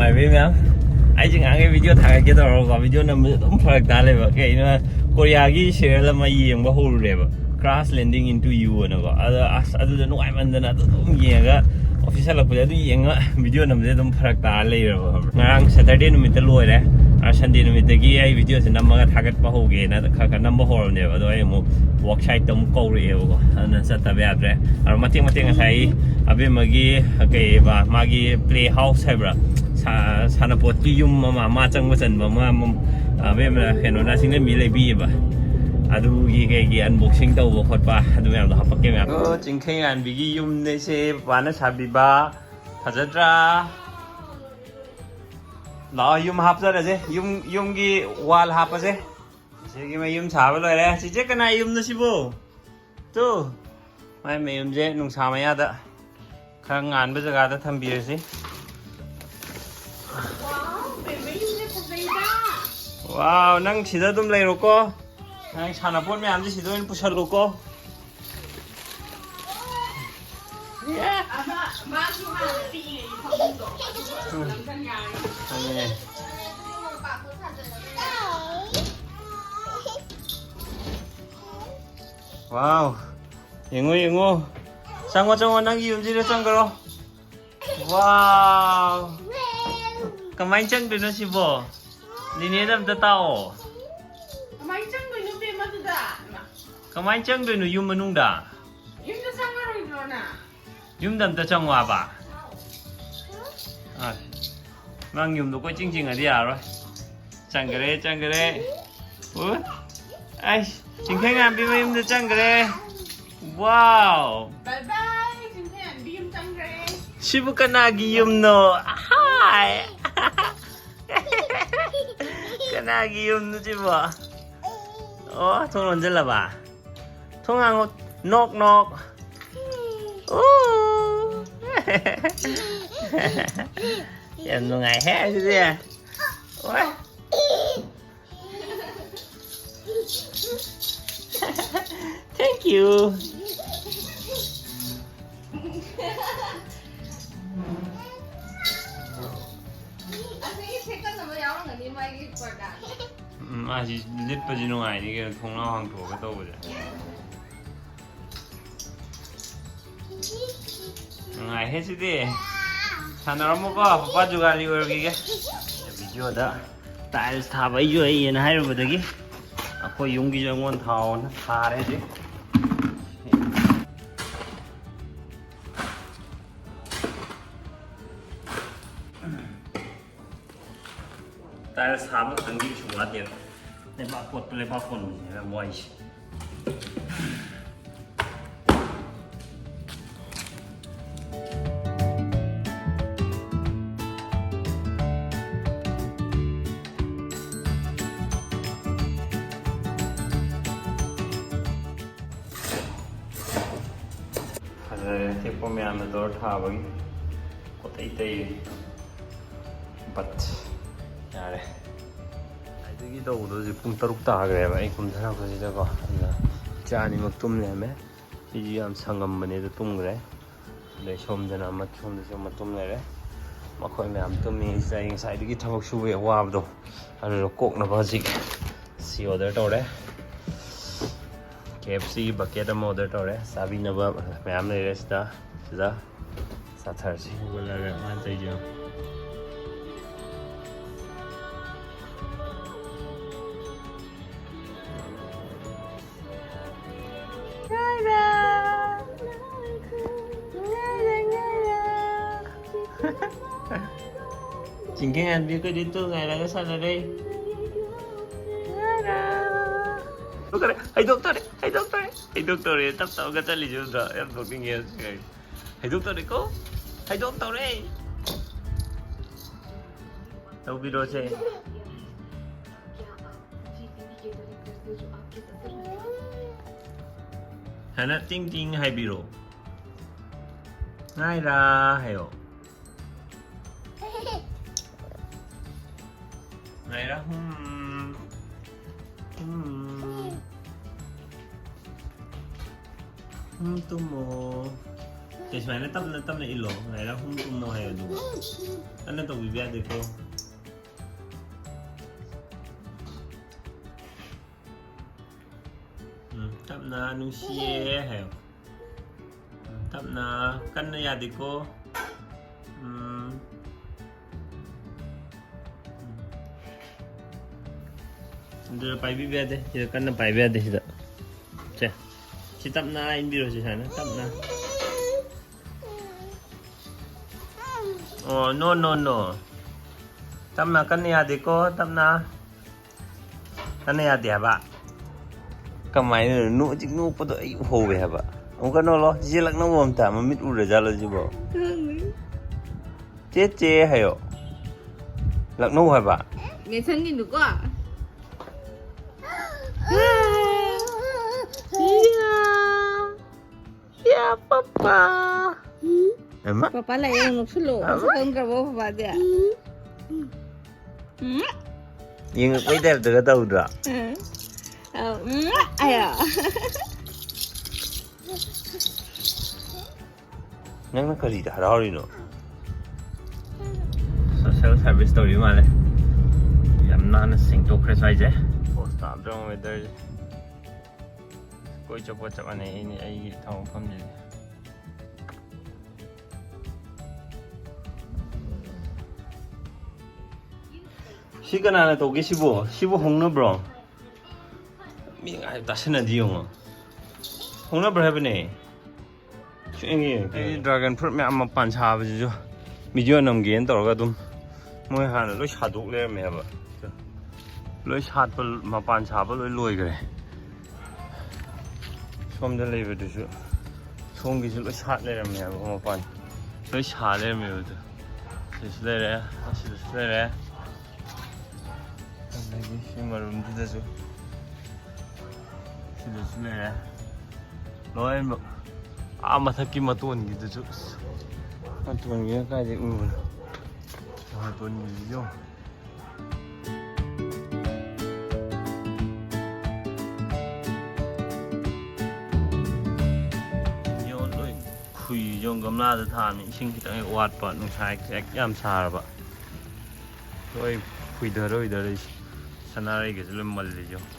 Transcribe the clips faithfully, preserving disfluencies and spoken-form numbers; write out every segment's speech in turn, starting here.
ꯍꯥꯏꯕꯤ ꯃꯌꯥꯝ, ꯑꯩꯁꯦ ꯉꯥꯡꯉꯦ ꯚꯤꯗꯤꯑꯣ ꯊꯥꯒꯠꯀꯦ ꯇꯧꯔꯒꯀꯣ, ꯚꯤꯗꯤꯑꯣ ꯅꯝꯕꯁꯦ ꯑꯗꯨꯝ ꯐꯔꯛ ꯇꯥ ꯂꯩꯕ꯫ ꯀꯩꯅꯣ, ꯀꯣꯔꯤꯌꯥꯒꯤ ꯁꯤꯔꯤꯌꯦꯜ ꯑꯃ ꯌꯦꯡꯕ ꯍꯧꯔꯨꯔꯦꯕ, Crash Landing Into You ꯑꯅꯀꯣ꯫ ꯑꯗ ꯑꯁ, ꯑꯗꯨꯗ ꯅꯨꯡꯉꯥꯏꯃꯟꯗꯅ ꯑꯗꯨ ꯑꯗꯨꯝ ꯌꯦꯡꯉꯒ ꯑꯣꯐꯤꯁ ꯍꯜꯂꯛꯄꯗ ꯑꯗꯨ ꯌꯦꯡꯉ ꯚꯤꯗꯤꯑꯣ ꯅꯝꯕꯁꯦ ꯑꯗꯨꯝ ꯐꯔꯛ ꯇꯥꯔ ꯂꯩꯔꯕ, ꯈꯪꯕ꯭ꯔꯥ? ꯉꯔꯥꯡ ꯁꯦꯇꯔꯗꯦ ꯅꯨꯃꯤꯠꯇ ꯂꯣꯏꯔꯦ꯫ ꯑ, ꯁꯟꯗꯦ ꯅꯨꯃꯤꯠꯇꯒꯤ ꯑꯩ ꯚꯤꯗꯤꯑꯣꯁꯦ ꯅꯝꯃꯒ ꯊꯥꯒꯠꯄ ꯍꯧꯒꯦꯅ ꯈꯔ ꯈꯔ ꯅꯝꯕ ꯍꯧꯔꯕꯅꯦꯕ꯫ ꯑꯗꯣ ꯑꯩ ꯑꯃꯨꯛ ꯋꯥꯔꯛ ꯁꯥꯏꯠꯇ ꯑꯃꯨꯛ ꯀꯧꯔꯛꯑꯦꯕꯀꯣ, ꯑꯗꯨꯅ ꯆꯠꯇꯕ ꯌꯥꯗ꯭ꯔꯦ꯫ ꯑꯗꯣ ꯃꯇꯦꯛ ꯃꯇꯦꯛ ꯉꯁꯥꯏ ꯑꯕꯦꯝꯃꯒꯤ ꯀꯩꯕ, ꯃꯥꯒꯤ ꯄ꯭ꯂꯦ ꯍꯥꯎꯁ ꯍꯥꯏꯕ꯭ꯔꯥ, ꯁꯥ-, ꯁꯥꯟꯅꯄꯣꯠꯀꯤ ꯌꯨꯝ ꯑꯃ, ꯃꯥ ꯆꯪꯕ ꯆꯟꯕ ꯑꯃ, ꯑꯃ, ꯑꯕꯦꯝꯃꯅ ꯀꯩꯅꯣꯅ ꯁꯤꯡꯅꯕꯤ ꯂꯩꯕꯤꯌꯦꯕ꯫ ꯑꯗꯨꯒꯤ ꯀꯩꯒꯤ ꯑꯟꯕꯣꯛꯁꯤꯡ ꯇꯧꯕ ꯈꯣꯠꯄ ꯑꯗꯨ ꯃꯌꯥꯝꯗꯣ ꯍꯥꯄꯛꯀꯦ ꯃꯌꯥꯝ꯫ ꯑꯣ, ꯆꯤꯡꯈꯩꯉꯥꯟꯕꯤꯒꯤ ꯌꯨꯝꯅꯦ ꯁꯦ, ꯄꯥꯅ ꯁꯥꯕꯤꯕ꯫ ꯐꯖꯗ꯭ꯔꯥ? ꯂꯥꯛꯑꯣ, ꯌꯨꯝ ꯍꯥꯞꯆꯔꯁꯦ꯫ ꯌꯨꯝ, ꯌꯨꯝꯒꯤ ꯋꯥꯜ ꯍꯥꯞꯄꯁꯦ꯫ ꯆꯤꯆꯦꯒꯤ ꯃꯌꯨꯝ ꯁꯥꯕ ꯂꯣꯏꯔꯦ꯫ ꯆꯤꯆꯦ, ꯀꯅꯥ ꯌꯨꯝꯅꯣ ꯁꯤꯕꯨ? ꯇꯨ, ꯃꯥꯏ ꯃꯌꯨꯝꯁꯦ ꯅꯨꯡꯁꯥ ꯃꯌꯥꯗ ꯈꯔ ꯉꯥꯟꯕ ꯖꯒꯥꯗ ꯊꯝꯕꯤꯔꯁꯤ꯫ Wow, ꯕꯦꯝꯃ ꯌꯨꯝꯁꯦ ꯐꯖꯩꯗ꯫ Wow, ꯅꯪ ꯁꯤꯗ ꯑꯗꯨꯝ ꯂꯩꯔꯣꯀꯣ꯫ ꯅꯪ ꯁꯥꯟꯅꯄꯣꯠ ꯃꯌꯥꯝꯁꯦ ꯁꯤꯗ ꯑꯣꯏꯅ ꯄꯨꯁꯜꯂꯨꯀꯣ꯫ ꯑꯃ, ꯃꯥꯁꯨ ꯍꯥꯟꯅ ꯄꯤꯛꯏꯉꯩꯒꯤ ꯐꯃꯨꯡꯗꯣ, ꯑꯗꯨꯒ ꯎꯝ꯫ ꯅꯝꯖꯟ ꯌꯥꯔꯅꯤ꯫ ꯑꯗꯨꯅꯦ꯫ Wow. ꯌꯦꯡꯉꯣ, ꯌꯦꯡꯉꯣ꯫ ꯆꯪꯉꯣ, ꯆꯪꯉꯣ, ꯅꯪꯒꯤ ꯌꯨꯝꯁꯤꯗ ꯆꯪꯈ꯭ꯔꯣ꯫ Wow. ꯀꯃꯥꯏꯅ ꯆꯪꯗꯣꯏꯅꯣ ꯁꯤꯕꯣ? ꯅꯤꯅꯦꯗ ꯑꯝꯇ ꯇꯥꯛꯑꯣ꯫ ꯀꯃꯥꯏꯅ ꯆꯪꯗꯣꯏꯅꯣ, ꯕꯦꯝꯃ, ꯑꯗꯨꯗ? ꯀꯃꯥꯏꯅ ꯆꯪꯗꯣꯏꯅꯣ ꯌꯨꯝ ꯃꯅꯨꯡꯗ? ꯌꯨꯝꯗ ꯆꯪꯉꯔꯣꯏꯗ꯭ꯔꯣ ꯅꯪ? ꯌꯨꯝꯗ ꯑꯝꯇ ꯆꯪꯉꯣ ꯍꯥꯏꯕ? ꯑꯥ, ꯅꯪ ꯌꯨꯝꯗꯣ ꯀꯣꯏꯆꯤꯡ ꯆꯤꯡꯉꯗꯤ ꯌꯥꯔꯔꯣꯏ꯫ ꯆꯪꯈ꯭ꯔꯦ, ꯆꯪꯈ꯭ꯔꯦ꯫ ꯎ, ꯑꯩꯁ, ꯆꯤꯡꯈꯩꯉꯥꯟꯕꯤ ꯃꯌꯨꯝꯗ ꯆꯪꯈ꯭ꯔꯦ꯫ Wow! Bye bye, ꯆꯤꯡꯈꯩꯉꯥꯟꯕꯤ ꯌꯨꯝ ꯆꯪꯈ꯭ꯔꯦ꯫ ꯁꯤꯕꯨ ꯀꯅꯥꯒꯤ ꯌꯨꯝꯅꯣ? ꯍꯥꯏ! ꯀꯅꯥꯒꯤ ꯌꯨꯝꯅꯣ ꯁꯤꯕꯣ? ꯑꯣ, ꯊꯣꯡ ꯂꯣꯟꯁꯤꯜꯂꯕ? ꯊꯣꯡ ꯍꯥꯡꯉꯣ꯫ Knock, knock. ꯑꯣ꯫ ꯌꯥꯝ ꯅꯨꯡꯉꯥꯏꯍꯦ ꯑꯗꯨꯗꯤ꯫ ꯑꯣꯏ꯫ Thank you. ꯎꯝ, ꯃꯥꯁꯤ ꯂꯤꯠꯄꯁꯤ ꯅꯨꯡꯉꯥꯏꯅꯤ ꯀꯩꯅꯣ, ꯊꯣꯡꯅꯥꯎ ꯍꯥꯡꯇꯣꯛꯑꯒ ꯇꯧꯕꯁꯦ꯫ ꯅꯨꯡꯉꯥꯏꯍꯦ ꯁꯤꯗꯤ꯫ ꯁꯥꯟꯅꯔꯝꯃꯨꯀꯣ, ꯄꯄꯥ ꯖꯨꯒꯥꯂꯤ ꯑꯣꯏꯔꯨꯈꯤꯒꯦ꯫ ꯚꯤꯗꯤꯑꯣꯗ tiles ꯊꯥꯕ ꯑꯩꯁꯨ ꯍꯩꯌꯦꯅ ꯍꯥꯏꯔꯨꯕꯗꯒꯤ ꯑꯩꯈꯣꯏ ꯌꯨꯝꯒꯤꯁꯨ ꯑꯩꯉꯣꯟꯗ ꯊꯥꯎꯅ ꯊꯥꯔꯦ ꯍꯧꯖꯤꯛ꯫ Tiles ꯁꯥꯕ ꯈꯪꯗꯦ ꯀꯩꯁꯨ ꯋꯥꯗꯦꯕ꯫ ꯂꯩꯕꯥꯛ ꯀꯣꯠꯄ, ꯂꯩꯕꯥꯛ ꯀꯣꯟꯕꯁꯤꯅꯦꯕ ꯌꯥꯝ ꯋꯥꯏꯁꯦ꯫ ꯐꯖꯔꯦ, ꯑꯇꯦꯛꯄ ꯃꯌꯥꯝꯅ ꯇꯧꯔ ꯊꯥꯕꯒꯤ ꯀꯣꯇꯩ ꯇꯩꯔꯦ꯫ But ꯌꯥꯔꯦ꯫ ꯑꯗꯨꯒꯤ ꯇꯧꯕꯗꯣ ꯍꯧꯖꯤꯛ ꯄꯨꯡ ꯇꯔꯨꯛ ꯇꯥꯈ꯭ꯔꯦꯕ ꯑꯩ ꯀꯨꯝꯊꯔꯛꯄꯁꯤꯗꯀꯣ꯫ ꯑꯗꯨꯅ ꯏꯆꯥ ꯑꯅꯤꯃꯛ ꯇꯨꯝ ꯂꯩꯔꯝꯃꯦ꯫ ꯑꯩꯁꯨ ꯌꯥꯝ ꯁꯪꯉꯝꯕꯅꯦ, ꯑꯗꯨ ꯇꯨꯝꯈ꯭ꯔꯦ꯫ ꯑꯗꯩ ꯁꯣꯝꯗꯅ ꯑꯃ, ꯁꯣꯝꯗꯁꯨ ꯑꯃ ꯇꯨꯝ ꯂꯩꯔꯦ꯫ ꯃꯈꯣꯏ ꯃꯌꯥꯝ ꯇꯨꯝꯃꯤ꯫ ꯁꯤꯗ ꯑꯩ ꯉꯁꯥꯏꯗꯒꯤ ꯊꯕꯛ ꯁꯨꯕꯒꯤ ꯑꯋꯥꯕꯗꯣ ꯑꯗꯨꯗꯣ ꯀꯣꯛꯅꯕ ꯍꯧꯖꯤꯛ ꯁꯤ order ꯇꯧꯔꯦ꯫ K F C ꯒꯤ bucket ꯑꯃ order ꯇꯧꯔꯦ꯫ ꯆꯥꯕꯤꯅꯕ ꯃꯌꯥꯝ ꯂꯩꯔꯦ ꯁꯤꯗ꯫ ꯁꯤꯗ ꯆꯥꯊꯔꯁꯤ꯫ ꯍꯧꯒꯠꯂꯒ ꯃꯥꯅ ꯇꯧꯔꯤꯁꯦ ꯌꯦꯡꯉꯣ꯫ ꯉꯥꯏꯔꯥ, ꯉꯥꯏꯔꯥ, ꯉꯥꯏꯔꯥ꯫ ꯆꯤꯡꯀꯤ ꯉꯥꯟꯕꯤ ꯑꯩꯈꯣꯏꯗꯤ ꯇꯨ ꯉꯥꯏꯔꯒ ꯁꯥꯟꯅꯔꯦ꯫ ꯉꯥꯏꯔꯥ꯫ ꯍꯩꯗꯣꯛꯇꯣꯔꯦ, ꯍꯩꯗꯣꯛꯇꯣꯔꯦ, ꯍꯩꯗꯣꯛꯇꯣꯔꯦ꯫ ꯍꯩꯗꯣꯛꯇꯣꯔꯦ, ꯇꯞ ꯇꯞꯅꯒ ꯆꯠꯂꯤꯁꯦ ꯎꯗ꯭ꯔꯣ? ꯌꯥꯝ ꯅꯣꯛꯅꯤꯡꯉꯦ ꯍꯧꯖꯤꯛ꯫ ꯍꯩꯗꯣꯛꯇꯣꯔꯦꯀꯣ? ꯍꯩꯗꯣꯛꯇꯧꯔꯦ꯫ ꯇꯧꯕꯤꯔꯣꯁꯦ꯫ ꯍꯥꯏꯅ ꯇꯤꯡ ꯇꯤꯡ ꯍꯥꯏꯕꯤꯔꯣ꯫ ꯉꯥꯏꯔꯥ ꯍꯥꯏꯌꯣ꯫ ꯉꯥꯏꯔꯥ, ꯍꯨꯝ꯫ ꯍꯨꯝ꯫ ꯍꯨꯝ, ꯇꯨꯝꯃꯣ꯫ ꯁꯦ, ꯁꯨꯃꯥꯏꯅ ꯇꯞꯅ ꯇꯞꯅ ꯏꯜꯂꯣ꯫ ꯉꯥꯏꯔꯥ, ꯍꯨꯝ, ꯇꯨꯝꯃꯣ ꯍꯥꯏꯌꯣ ꯑꯗꯨꯒ꯫ ꯀꯟꯅ ꯇꯧꯕꯤꯕ ꯌꯥꯗꯦꯀꯣ꯫ ꯇꯞꯅ, ꯅꯨꯡꯁꯤꯌꯦ ꯍꯥꯏꯌꯣ꯫ ꯇꯞꯅ, ꯀꯟꯅ ꯌꯥꯗꯦꯀꯣ꯫ ꯎꯝ꯫ ꯑꯗꯨꯗ ꯄꯥꯏꯕꯤꯕ ꯌꯥꯗꯦ꯫ ꯁꯤꯗ ꯀꯟꯅ ꯄꯥꯏꯕ ꯌꯥꯗꯦ꯫ ꯁꯤꯗ꯫ ꯁꯦ꯫ ꯁꯤ ꯇꯞꯅ ꯏꯟꯕꯤꯔꯣ꯫ ꯁꯤ ꯁꯨꯃꯥꯏꯅ ꯇꯞꯅ꯫ ꯑꯣ, no, no, no꯫ ꯇꯞꯅ, ꯀꯟꯅ ꯌꯥꯗꯦꯀꯣ꯫ ꯇꯞꯅ꯫ ꯀꯟꯅ ꯌꯥꯗꯦ ꯍꯥꯏꯕ꯫ ꯀꯃꯥꯏꯅ ꯅꯣꯛ-, ꯍꯧꯖꯤꯛ ꯅꯣꯛꯄꯗꯣ ꯑꯩ ꯎꯍꯧꯋꯦ ꯍꯥꯏꯕ꯫ ꯑꯃꯨꯛꯀ ꯅꯣꯛꯂꯣ꯫ ꯆꯦꯜꯂꯛꯅꯕ ꯑꯝꯇ꯫ ꯃꯃꯤꯠ ꯎꯔꯖꯥꯠꯂꯣ ꯁꯤꯕꯣ? ꯈꯪꯗꯦ꯫ ꯆꯦ ꯆꯦ ꯍꯥꯏꯌꯣ꯫ ꯂꯛꯅꯧ ꯍꯥꯏꯕ꯫ ꯃꯦꯟꯁꯟꯒꯤꯅꯨꯀꯣ꯫ ꯏꯌꯥ꯫ ꯏꯌꯥ, ꯄꯄꯥ꯫ ꯍꯩꯃꯥ꯫ ꯄꯄꯥ ꯂꯥꯛꯑꯦ, ꯅꯣꯛꯁꯜꯂꯣ꯫ ꯑꯃ꯫ ꯃꯁꯛ ꯈꯪꯗ꯭ꯔꯕꯣ ꯄꯄꯥꯗꯤ? ꯎꯝ꯫ ꯌꯦꯡꯉꯛꯄꯩ ꯇꯥꯏꯞꯇꯒ ꯇꯧꯗ꯭ꯔꯣ? ꯎꯝ꯫ ꯑꯧ, ꯎꯝ, ꯑꯌꯥ꯫ ꯅꯪꯅ ꯀꯔꯤꯗ ꯍꯔꯥꯎꯔꯤꯅꯣ? Social service ꯇꯧꯔꯤ ꯃꯥꯜꯂꯦ꯫ ꯌꯥꯝ ꯅꯥꯟꯅ ꯁꯦꯡꯗꯣꯛꯈ꯭ꯔꯦ ꯁ꯭ꯋꯥꯏꯁꯦ꯫ Post ꯇꯥꯗ꯭ꯔꯣ weather ꯁꯦ? ꯀꯣꯏ ꯆꯠꯄ ꯆꯞ ꯃꯥꯟꯅꯩ ꯑꯩꯅꯦ ꯑꯩꯒꯤ ꯊꯕꯛ ꯃꯐꯝꯁꯤꯗꯤ꯫ ꯁꯤ ꯀꯅꯥꯅ ꯇꯧꯒꯦ ꯁꯤꯕꯣ? ꯁꯤꯕꯨ ꯍꯧꯅꯕ꯭ꯔꯣ? ꯃꯤ ꯉꯥꯏ ꯇꯥꯁꯤꯟꯅꯗꯤ ꯌꯦꯡꯉꯣ꯫ ꯍꯧꯅꯕ꯭ꯔꯥ ꯍꯥꯏꯕꯅꯦ꯫ ꯁꯨꯛꯌꯦꯡ ꯌꯦꯡꯉꯛꯇꯦ꯫ ꯑꯩ dragon fruit ꯃꯌꯥꯝ ꯃꯄꯥꯟ ꯁꯥꯕꯁꯤꯁꯨ video ꯅꯝꯒꯦꯅ ꯇꯧꯔꯒ ꯑꯗꯨꯝ ꯃꯣꯏ ꯍꯥꯟꯅ ꯂꯣꯏ ꯁꯥꯗꯣꯛ ꯂꯩꯔꯝꯃꯦꯕ꯫ ꯂꯣꯏ ꯁꯥꯠꯄ, ꯃꯄꯥꯟ ꯁꯥꯕ ꯂꯣꯏ ꯂꯣꯏꯈ꯭ꯔꯦ꯫ ꯁꯣꯝꯗ ꯂꯩꯕꯗꯨꯁꯨ, ꯁꯣꯝꯒꯤꯁꯨ ꯂꯣꯏ ꯁꯥꯠ ꯂꯩꯔꯝꯃꯦꯕ ꯃꯄꯥꯟ꯫ ꯂꯣꯏ ꯁꯥ ꯂꯩꯔꯝꯃꯦꯕ ꯑꯗꯨ꯫ ꯁꯤꯁꯨ ꯂꯩꯔꯦ, ꯑꯁꯤꯗꯁꯨ ꯂꯩꯔꯦ꯫ ꯑꯗꯒꯤ ꯁꯤ ꯃꯔꯨꯝꯗꯨꯗꯁꯨ, ꯁꯤꯗꯁꯨ ꯂꯩꯔꯦ꯫ ꯂꯣꯏꯅꯃꯛ꯫ ꯑꯥ ꯃꯊꯛꯀꯤ ꯃꯇꯣꯟꯒꯤꯗꯨꯁꯨ꯫ ꯑꯁ, ꯃꯇꯣꯟꯒꯤꯅ ꯀꯥꯏꯗꯩ ꯎꯕꯅꯣ? ꯃꯇꯣꯟꯒꯤꯗꯨꯁꯨ ꯌꯦꯡꯉꯣ꯫ ꯌꯦꯡꯉꯣ, ꯂꯣꯏ ꯈꯨꯏ ꯌꯦꯡꯉꯣ, ꯒꯝꯂꯥꯗ ꯊꯥꯕꯅꯤ꯫ ꯏꯁꯤꯡ ꯈꯤꯇꯪ ꯍꯦꯛ ꯋꯥꯠꯄ, ꯅꯨꯡꯁꯥ ꯍꯦꯛ, ꯍꯦꯛ ꯌꯥꯝ ꯁꯥꯔꯕ꯫ ꯂꯣꯏ ꯈꯨꯏꯗꯔ, ꯈꯨꯏꯗꯔ ꯂꯩꯁꯦ꯫ ꯁꯅꯥꯔꯩꯒꯁꯦ ꯂꯣꯏ ꯃꯜꯂꯤꯁꯦ ꯌꯦꯡꯉꯣ꯫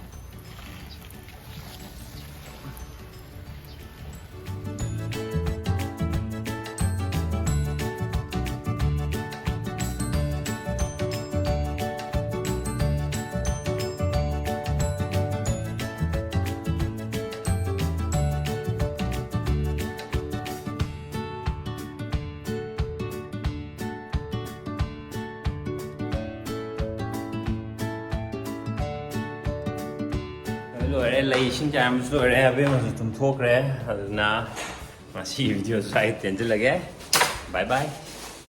ꯂꯣꯏꯔꯦ, ꯂꯩ ꯏꯁꯤꯡ ꯆꯥꯏꯔꯝꯕꯁꯨ ꯂꯣꯏꯔꯦ, ꯑꯕꯦꯝꯃꯁꯨ ꯇꯨꯝꯊꯣꯛꯈ꯭ꯔꯦ꯫ ꯑꯗꯨꯅ ꯉꯁꯤꯒꯤ ꯚꯤꯗꯤꯑꯣꯁꯨ ꯁ꯭ꯋꯥꯏꯗ ꯇꯦꯟꯁꯤꯜꯂꯒꯦ꯫ ꯕꯥꯏ ꯕꯥꯏ꯫